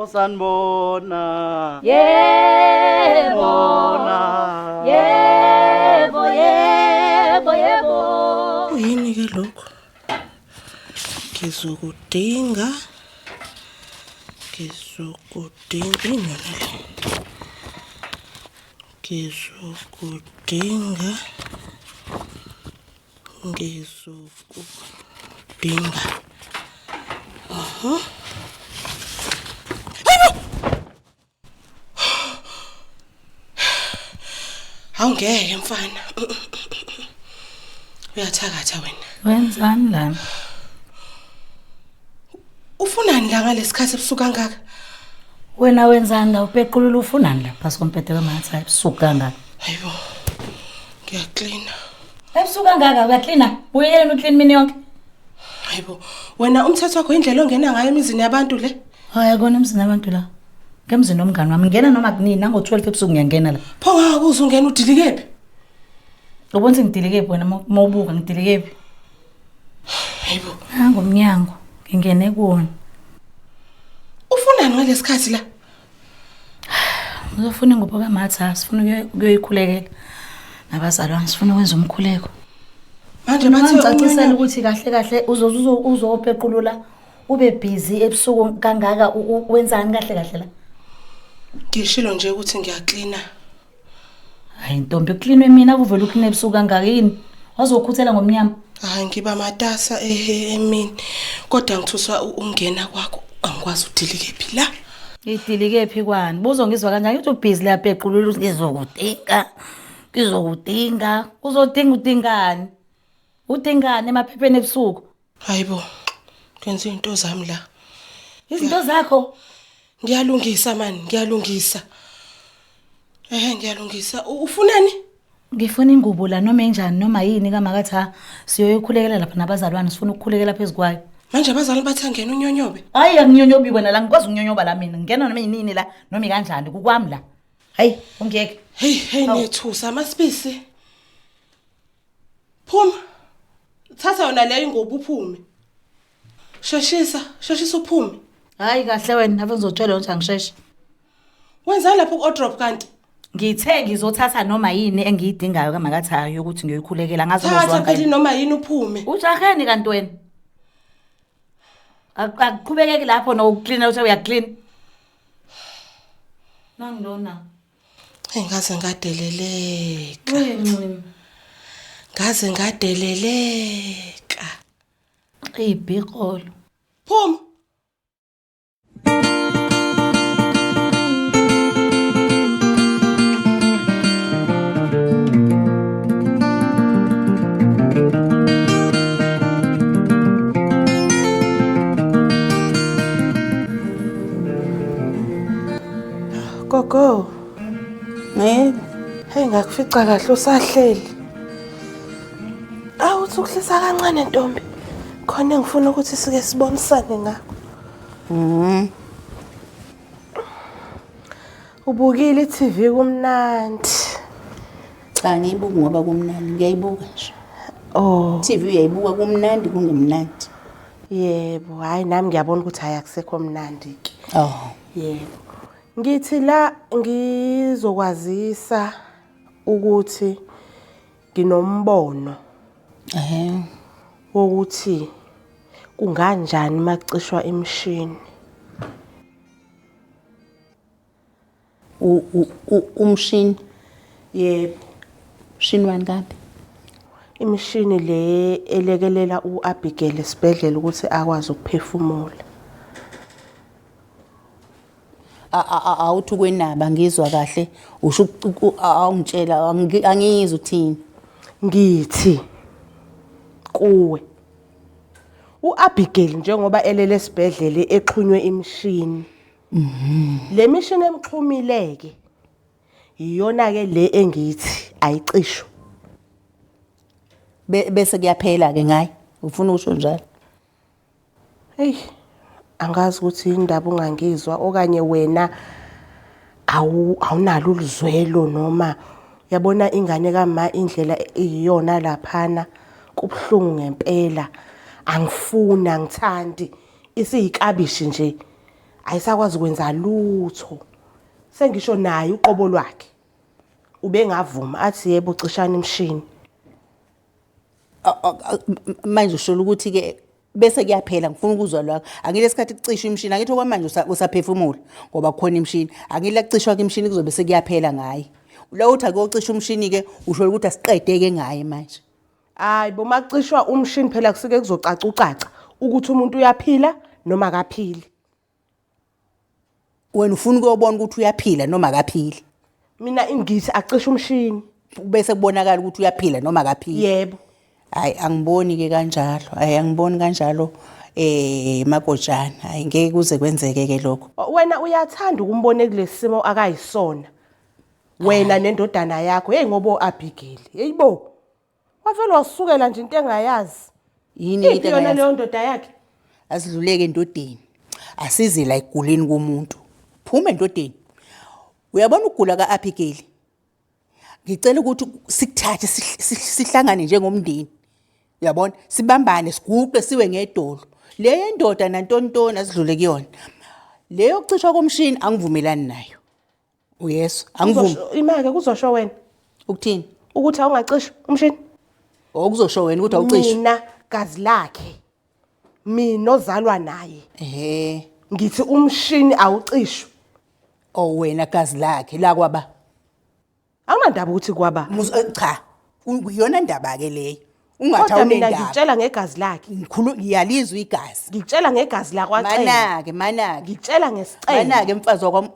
Osanibona. Yebo. Bona. Yebo, yebo, yebo. Kuyini ke lokho? Ngizokudinga. Ngizokudinga yini yona le? Ngizokudinga. Ngizokudinga. Aha. Awungeke mfana. Uyathakatha wena. Wenzani lana? Ufunani la ngalesikhathi ebusuku kangaka? Wena wenzani la upequlula ufunani la phasi kombhede kaMatha ebusuku kangaka? Hayibo. Ngiyaklina. Ebusuku kangaka uyaklina? Uyeleni uklina imini yonke? Hayibo. Wena umthetho wakho indlela ongena ngayo emizini yabantu le. Hayi akona emzini abantu la. Ngemzini womngani wami ngena noma kunini nango-12 ebusuku ngiyangena la. Pho ngakuze ungena udilikephi? Ubona ukuthi ngidilikephi wena uma ubuka ngidilikephi? Hayibo. Nangomnyango ngingene kuwona. Ufunani ngalesikhathi la? Ngizofuna ingubo kaMatha sifuna ukuyoyikhulekela. Nabazalwane sifuna ukwenza umkhuleko. Manje bathe Ngicacisela ukuthi kahle kahle uzoze uzopequlula ube busy ebusuku kangaka wenzani kahle kahle la? Ngishilo nje ukuthi ngiyaklina. Hayi ntombi uklinwe mina kuvela ukline ebusuku kangaka yini? Wazokhuthela ngomnyama. Hayi ngiba matasa emini. Kodwa ngithuswa ungena kwakho angikwazi udilikephi la. Idilikephi kwani? Buzongizwa kanjani uthi ubhizi la pequlula ukuthi ngizokudinga. Ngizokudinga. Uzodinga udingani? Udingani emaphepheni ebusuku? Hayibo. Ngenza izinto zami la. Izinto zakho. Ngiyalungisa mani, ngiyalungisa. Ehe ngiyalungisa. Ufunani? Ngifuna ingubo la noma enjani noma yini kaMakatha siyoyikhulekela lapha nabazalwane sifuna ukukhulekela phezu kwayo. Manje abazali bathi angena unyonyobe. Hayi anginyonyobi wena la ngikwazi ukunyonyoba la mina. Ngingena noma yinini la noma ikanjani kukwami la. Hayi ungiyeke. Hey hey nethusa amasibisi. Phuma. Thatha yona leyo ingubo uphume. Sheshisa, sheshisa uphume. Hayi kahle wena ave ngizotshela ukuthi angisheshe. Wenzani lapho ku-wardrobe kanti? Ngithe ngizothatha noma yini engiyidingayo kaMakatha yokuthi ngiyoyikhulekela ngazi Thatha uzozwa phela noma yini uphume. Ujaheni kanti wena? Akuqhubekeki lapho nokuklina uthe uyaklina. Nangilona. Hey ngaze ngadeleleka. Uyincima. Ngaze ngadeleleka. Ibhiqolo. Phuma. Gogo. Yebo. Hey ngakufica kahle usahleli. Awuthi ukuhlisa kancane ntombi. Khona engifuna ukuthi sike sibonisane ngakho. Ubukile i-TV kumnandi. Cha ngiyibuka ngoba kumnandi, ngiyayibuka nje. Oh, TV uyayibuka kumnandi kungemnandi. yebo, hayi nami ngiyabona ukuthi hayi akusekho mnandi ke. Oh. Yebo. Ngithi la ngizokwazisa ukuthi nginombono Eh. wokuthi kunganjani makucishwa imishini. Umshini, Yebo. umshini wani kambe? Imishini le elekelela uAbigail esibhedlela ukuthi akwazi ukuphefumula. Awuthi kwenaba ngizwa kahle usho awungitshela angiyizwa uthini. Ngithi kuwe uAbigail njengoba elele esibhedlela exhunywe imishini. Le mishini emxhumileke iyona ke le engithi ayicishwe. Bese kuyaphela ke ngaye. Ufuna ukusho njalo? Hey, angazi ukuthi indaba ungangizwa okanye wena awunalo uluzwelo noma yabona ingane kama indlela iyona laphana. Kubuhlungu ngempela. Angifuni, angithandi. Isiyikabishi nje. Ayisakwazi ukwenza lutho. Sengisho naye uqobo lwakhe. Ubengavuma athi yebo cishani imshini. Manje usho ukuthi ke bese kuyaphela ngifuna ukuzwa lwakho. Angile sikhathi kucishwa imshini, angithi okwamanje usaphefumula ngoba kukhona imshini. Angile kucishwa ke imshini kuzobe sekuyaphela ngaye. Lo uthi akuyocisha umshini ke usho ukuthi asiqedeke ngaye manje. Hayi bo makucishwa umshini phela kusuke kuzocaca ucaca ukuthi umuntu uyaphila noma akaphili. Wena ufuna ukuyobona ukuthi uyaphila noma akaphili. Mina ngithi acishe umshini. Bese kubonakala ukuthi uyaphila noma akaphili. Yebo. Hayi angiboni ke kanjalo. Hayi angiboni kanjalo Magojana. Hayi ngeke kuze kwenzeke ke lokho. Wena uyathanda ukumbona kulesimo akayisona. Wena nendodana yakho hey ngoba uAbigail. Heyibo. Wavele wasukela nje into engayazi. Yini into Iphi yona leyo ndoda yakhe? Asidluleke endodeni. Asize la ekuguleni komuntu. Phuma endodeni. Uyabona ukugula kaAbigail? Ngicela ukuthi sikuthathe sihlangane njengomndeni. Uyabona? Sibambane siguqe siwe ngedolo. Le ndoda nantontoni asidlule kuyona. Leyo kucishwa komshini angivumelani nayo. Uyesu, angivumi. Imake kuzosho wena. Ukuthini? Ukuthi awungacishwa umshini. Okuzosho wena ukuthi awucishwa. Mina gazi lakhe. Mina ozalwa naye. Ehhe. Ngithi umshini awucishwa. Oh wena gazi lakhe la kwaba. Awunandaba ukuthi kwaba. Cha. Iyona ndaba ke leyo. Ungathi Kodwa mina awunendaba. ngikutshela ngegazi lakhe. Ngikhulu ngiyalizwa igazi. Ngikutshela ngegazi lakwaCele. Manake, manake. Ngikutshela ngesicelo. Manake mfazi wakwami.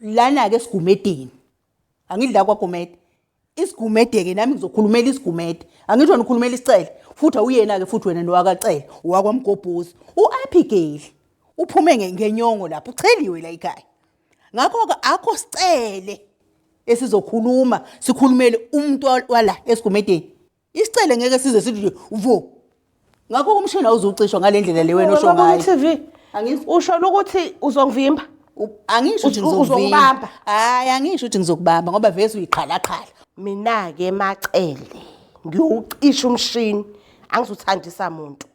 Lana ke sigumedeni. Angidla kwaGumede. Isigumede ke nami ngizokhulumela isigumede. Angisho nikhulumela isicele. Futhi awuyena ke futhi wena nowakacele, owakwamgobhozi. uAbigail uphume ngenyongo lapho, ucheliwe la ekhaya. Ngakho ke akho sicele esizokhuluma, sikhulumele umuntu wala esigumedeni. Isicele ngeke size sithi nje vo. Ngakho umshini awuzucishwa ngalendlela le wena osho ngayo. TV. Angisho Usho ukuthi uzongivimba. Angisho ukuthi ngizokuvimba. Uzongibamba. Hayi angisho ukuthi ngizokubamba ngoba vese uyiqhalaqhala. Mina ke Macele ngiyowucisha umshini angizuthandisa umuntu.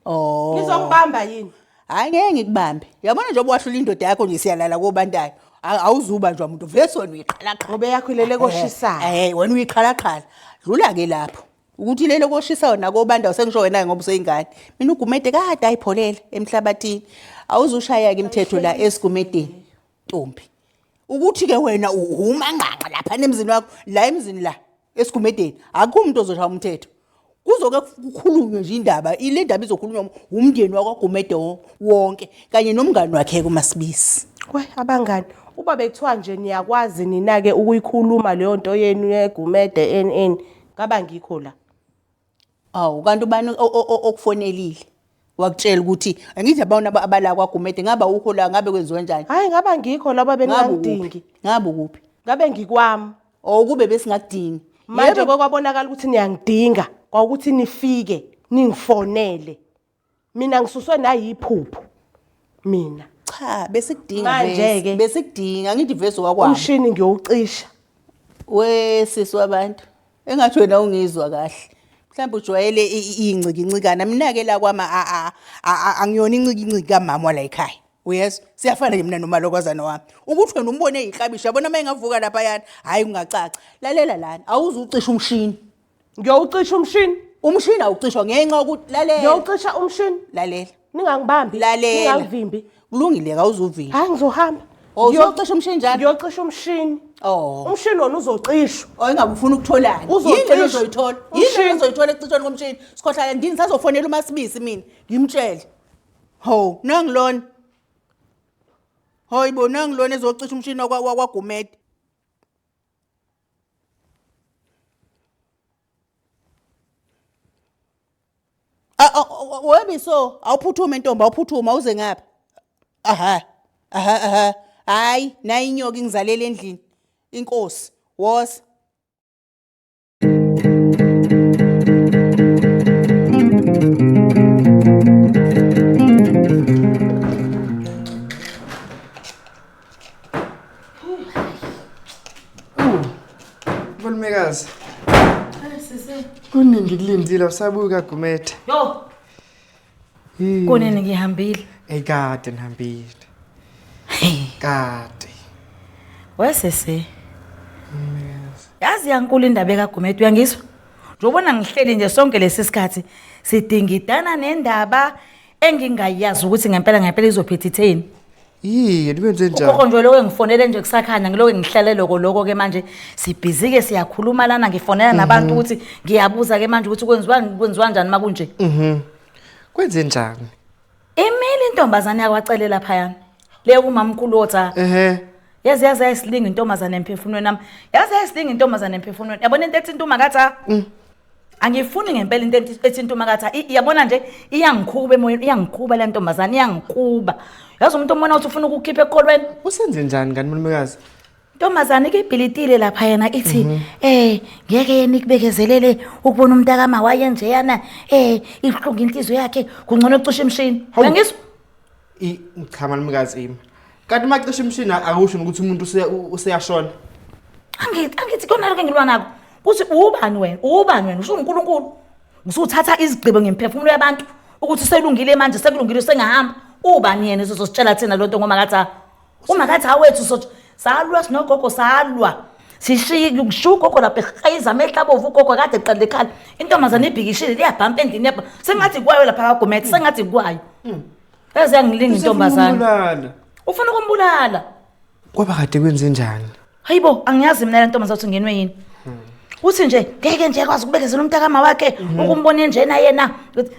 Oh. Ngizongibamba yini? Hayi ngeke ngikubambe. Uyabona njengoba wahlula indoda yakho nje siyalala kobantayo. Awuzubanjwa umuntu vese wena uyiqhalaqhala. Ngoba yakho ilele koshisayo. Wena uyiqhalaqhala. Dlula ke lapho. Ukuthi ilele koshisayo nakobandayo sengisho wena ngoba useyingane. Mina uGumede kade ayipholele emhlabathini. Awuzushaya ke imithetho la esigumedeni. Ntombi. Ukuthi ke wena umanqanqa lapha emzini wakho, la emzini la esigumedeni akukho umuntu ozoshaya umthetho. Kuzoke kukhulunywe nje indaba, ile ndaba izokhulunywa umndeni wakwaGumede wonke kanye nomngani wakhe kuMasibisi. We abangani, uba bekuthiwa nje niyakwazi nina ke ukuyikhuluma leyo nto yenu yeGumede NN, ngaba ngikho la. Awu kanti ubani okufonelile? Wakutshela ukuthi angithi abona abala kwaGumede ngaba ukho la ngabe kwenziwa kanjani? Hayi ngaba ngikho la babe ningangidingi. Ngabe ukuphi? Ngabe ngikwami. Oh kube besingakudingi. Manje kwabonakala ukuthi niyangidinga, kwawukuthi nifike ningifonele. Mina ngisuswe nayiphupho. Mina. Cha, besikudinga Manje vese. ke. Besikudinga ngithi vese wakwami. Umshini ngiyowucisha. We sisi wabantu, engathi wena ungizwa kahle. Mhlawumbe ujwayele iyincikincikana. Mina ke la kwama angiyona incikinciki kamama wala ekhaya. Uyezwa? Siyafana nje mina nomalokozana wami. Ukuthi wena umbone eyiklabishi, yabona uma engavuka lapha yana, hayi ungacaca. Lalela lana, awuzucisha umshini. Ngiyowucisha umshini. Umshini awucishwa ngenxa yokuthi lalela. Ngiyowucisha umshini. Lalela. Ningangibambi. Lalela. Ningangivimbi. Kulungile awuzuvimbi. Hayi ngizohamba. Oh, uzocisha umshini njalo? Ngiyocisha umshini. Oh. Umshini wona uzocishwa. Oh, ingabe ufuna ukutholani? Uzocishwa. Yini ozoyithola? Yini Umshini. ozoyithola ekucishweni komshini? Sikhohlala ndini sazofonela uMasibisi mina, ngimtshele. Ho, nangilona. Hayibo, nangilona ezocisha umshini wakwaGumede. Webiso, awuphuthume ntombi, awuphuthume awuze ngapha. Aha. Aha, aha. Hayi, nayi inyoka ingizalela endlini. Inkosi, woza. Malumekazi. Kuningi kulindile. awusabuyi kaGumede. Yo. Kunini ngihambile? Ey kade nihambile. Kade. Wesese. Yazi yankulu indaba ekaGumede uyangizwa? Njobona ngihleli nje sonke lesi sikhathi sidingidana nendaba engingayazi ukuthi ngempela ngempela izophetha itheni. Yini kwenze njani? Ugogo nje lokho ngifonele nje kusakhanya ngiloko ngihlale loko loko ke manje sibhizi ke siyakhuluma lana ngifonela nabantu ukuthi ngiyabuza ke manje ukuthi kwenziwa kwenziwa kanjani makunje. Kwenze njani? Imile intombazane yakwacele laphayana. Le kumamkhulu otha. Ehhe. Yazi yazi ayisilinga intombazane emphefumulweni nami. Yazi ayisilinga intombazane emphefumulweni. Yabona into ethi intumakathi? Angifuni ngempela into ethi intumakathi. Yabona nje iyangikhuba emoyeni, iyangikhuba le ntombazane, iyangikhuba. Yazi umuntu ombona ukuthi ufuna ukukhipha ekholweni. Usenze njani ngani malumekazi? Ntombazane ke ibhilitile lapha yena ithi ngeke yena ikubekezelele ukubona umntakama wayenjeyana ibuhlungu inhliziyo yakhe kungcono ucishe imshini. Hawu. Uyangizwa? Cha malumekazi ima. Kanti macishe imshini akusho ukuthi umuntu useyashona. Angithi kona lokho engilwa nako. Kuthi ubani wena? Ubani wena? UsuNkulunkulu. Usuthatha izigqibo ngemphefumulo yabantu ukuthi selungile manje sekulungile sengahamba. Ubani yena esizositshela thina lonto ngoba kathi uma kathi awethu so salwa sinogogo salwa. Sishiye ngisho ugogo lapha ehayiza amehlo abovu ugogo kade eqale ekhala. Intombazane ibhikishile liyabhampa endlini yapha. Sengathi kwayo lapha kaGumede, sengathi kwayo. Yaze yangilinga intombazane. Usefuna Ufuna ukumbulala. Kwaba kade kwenze njani? Hayibo, angiyazi mina le ntombazane ukuthi ngenwe yini. Uthi nje ngeke nje akwazi ukubekezela umntakama wakhe ukumbona njena yena.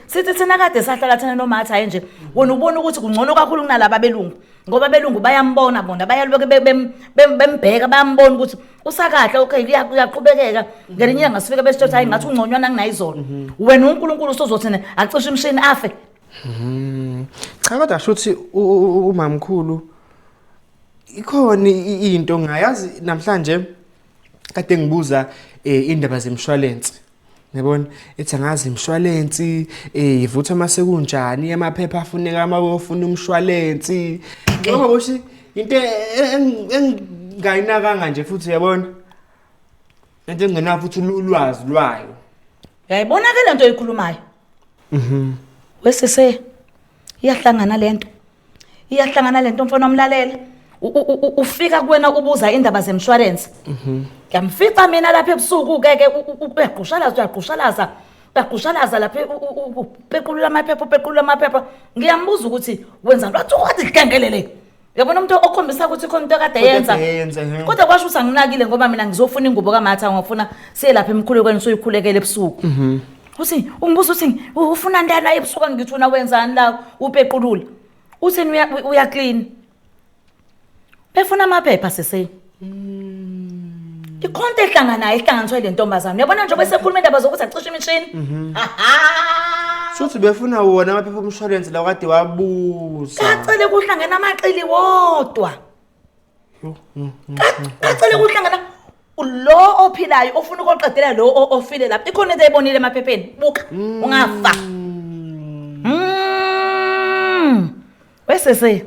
Sithi thina kade sahlala thina nomatha hayi nje. Wena ubona ukuthi kungcono kakhulu kunalaba belungu. Ngoba belungu bayambona bona bayaloke bembheka bayambona ukuthi usakahle okay uyaqhubekeka. Ngelinye ilanga sifike besithothi hayi ngathi ungconywana kunayizolo. Wena uNkulunkulu usozothina acishe imshini afe. Cha kodwa shuthi umamkhulu ikhona into ngayazi namhlanje kade ngibuza indaba zemshwalense. Yabona ethi angazi imshwalensi ivutha mase kunjani amaphepha afuneka mabofuna umshwalensi. Ngoba kusho into engayinakanga nje futhi yabona. Into engenayo futhi ulwazi lwayo. Uyayibona ke lento oyikhulumayo? Wesese iyahlangana lento. Iyahlangana lento mfana omlalela. Ufika kuwena ubuza indaba zemshwalense. Ngiyamfica mina lapha ebusuku ke ke uyagqushalaza uyagqushalaza. Uyagqushalaza lapha upequlula amaphepha upequlula amaphepha. Ngiyambuza ukuthi wenza lwathi wathi hlengelele. Uyabona umuntu okhombisa ukuthi khona into akade yenza. Yenza. Kodwa kwasho ukuthi anginakile ngoba mina ngizofuna ingubo kaMatha ngifuna siye lapha emkhulekweni soyikhulekela ebusuku. Uthi ungibuza ukuthi ufuna ntana ebusuku ngithi una wenzani la upequlula. Uthi uya clean. Befuna amaphepha sese. Ikhonto ehlanganayo ihlanganiswe le ntombazane. Uyabona nje bese ekhuluma indaba zokuthi acishe imishini. Shuthi befuna wona amaphepha omshwalense la kade wabuza. Kacele kuhlangena amaqili wodwa. Kacele kuhlangena lo ophilayo ofuna ukuqedela lo ofile lapha. Ikhona into ayibonile emaphepheni. Buka ungafa. Wesese.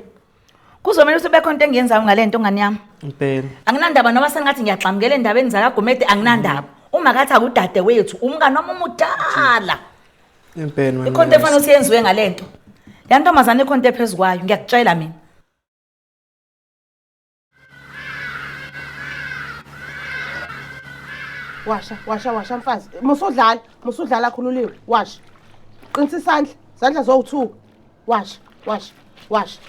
Kuzomela ukuthi bekhona into engiyenzayo ngale nto ngani yami. Impela. Anginandaba noma sengathi ngiyaxamukela endabeni zakaGumede anginandaba. Uma kathi akudade wethu umngani wami omudala. Impela. Ikhona into efanele ukuthi yenziwe ngale nto. Le ntombazane ikhona into ephezu kwayo ngiyakutshela mina. Washa washa washa mfazi. Musudlala, musudlala khululiwe. Washa. Qinisa isandla, izandla zowu2. Washa, washa, washa.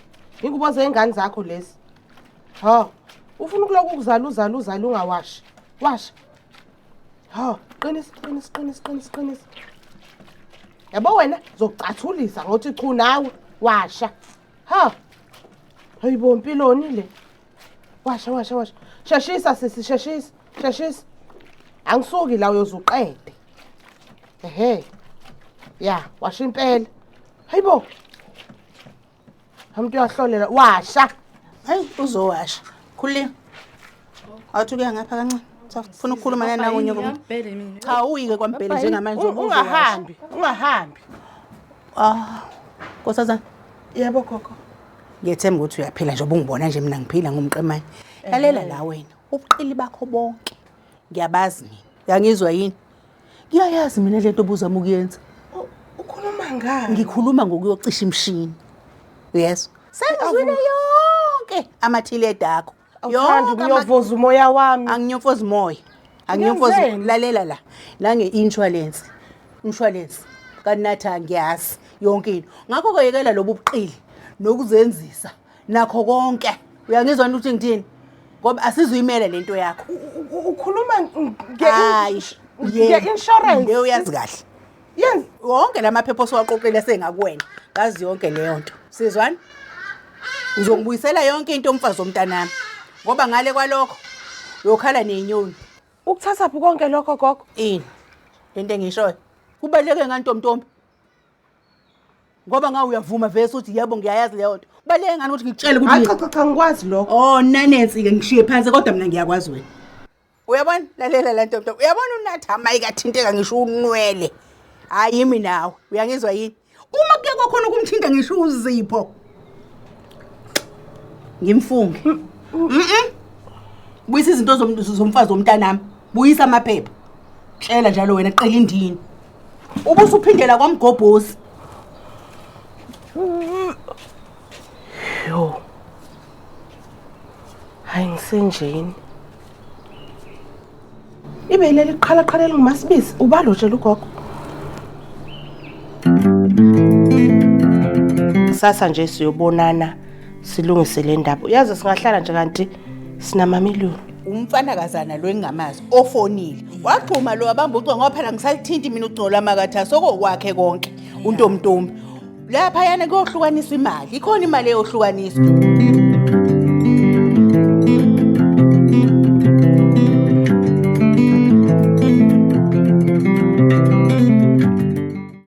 Ingubo zengane zakho lezi. Ha. Ufuna ukuloku ukuzala uzala uzala ungawashi. Washa. Ha, qinisa qinisa qinisa qinisa qinisa. Yabo wena zokucathulisa ngothi chu nawe washa. Ha. Hayibo impiloni le. Washa washa washa. Sheshisa sisi sheshisa, sheshisa. Angisuki la uyozuqede. Ehhe. Ya, washa impela. Hayibo. Umuntu uyahlolela washa. Hayi uzowasha. Khulile. Awuthi kuya ngapha kancane. Safuna ukukhuluma nawe unyoko. Cha uyike kwaMbhele njengamanje Ungahambi, ungahambi. Ah. Nkosazana, Yebo gogo. ngiyethemba ukuthi uyaphila nje ubungibona nje mina ngiphila ngumqemane. Lalela la wena, ubuqili bakho bonke. Ngiyabazi mina. Uyangizwa yini? Ngiyayazi mina lento obuzama ukuyenza. Ukhuluma ngani? Ngikhuluma ngokuyocisha imshini. Uyezwa? Sengizwile yonke amathiledi akho. Awuthandi ukunyovoza umoya wami. Anginyofozi moya. Anginyofozi Ngenzeni? lalela la. La nge-insurance. Insurance. Kanti nathi angiyazi yonke into. Ngakho ke yekela lobu buqili nokuzenzisa nakho konke. Uyangizwa ukuthi ngithini? Ngoba asizuyimela lento yakho. Ukhuluma Hayi, nge-insurance. Leyo uyazi kahle. Yenza Wonke lamaphepha osowaqoqile sengakuwena. Ngazi yonke leyo nto. Sizwani? Uzongibuyisela yonke into umfazi womntanami. Ngoba ngale kwalokho uyokhala nenyoni. Ukuthathaphi konke lokho gogo? Ini? Lento engishoyo. Kubaluleke ngani ntombi? Ngoba nga uyavuma vese uthi yebo ngiyayazi leyo nto. Kubaluleke ngani ukuthi ngikutshele Hayi ukuthi cha cha cha ngikwazi lokho. Oh nanensi ke ngishiye phansi kodwa mina ngiyakwazi wena. Uyabona lalela la ntombi. Uyabona unathi amayike athinteka ngisho unwele. Hayi yimi nawe. Uyangizwa yini? Uma kuye kwakhona ukumthinta ngisho uzipho. Ngimfunge. Mhm. Buyisa izinto zomfazi womntanami. Buyisa amaphepha. Tshela njalo wena qela indini. Ubusuphindela kwamgobhozi. Yo. Hayi ngisenjeni. Ibe leli qhala qhala elingumasibisi ubalotshela ugogo. Sasa nje siyobonana silungise le ndaba. Uyazi singahlala nje kanti sinamamiliyoni. Umfanakazana lo engingamazi ofonile waxhuma lo wabamba ucingo ngoba phela ngisalithinti mina ucingo lwamakatha sokokwakhe konke untomntombi laphayana kuyohlukaniswa imali, ikhona imali eyohlukaniswa.